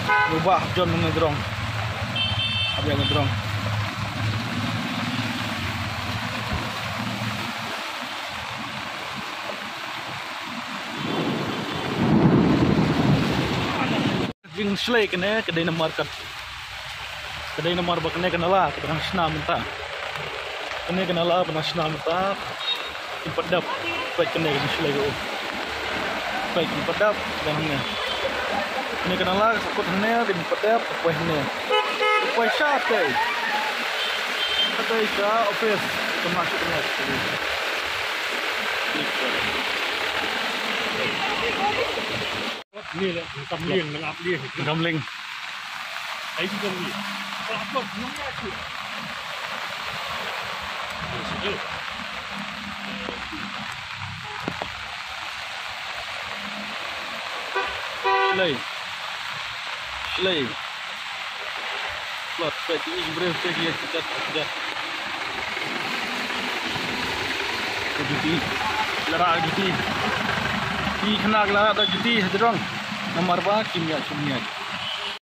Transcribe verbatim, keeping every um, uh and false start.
Ruba hap jon na jrong. Hap ïa na jrong. Jingshlei kane ka dei namar ka, ka dei namar ba kane ka nala kaba dang shna mynta. Kane ka nala ba dang shna mynta. Kim pat dep. Peit kane ka jingshlei ka u. Peit kim pat dep. Dang hangne. Kane ka nala ka sa kut hangne, kim pat dep, ka poi hangne. Ka poi sha tei. Ka tei sha office. Ka ma sha kane. Ni le, kam lieng, nang ap lieng. Kam lieng. Ai, kam lieng. Kalau apa, nang ya tu. Shlei. Shlei. Plot, plot, ini breu, cek ya, cek, cek. Ka juti. Lara juti. Ki khynnah lara da juti ha jrong. Namar ba kim ïa sum ïa.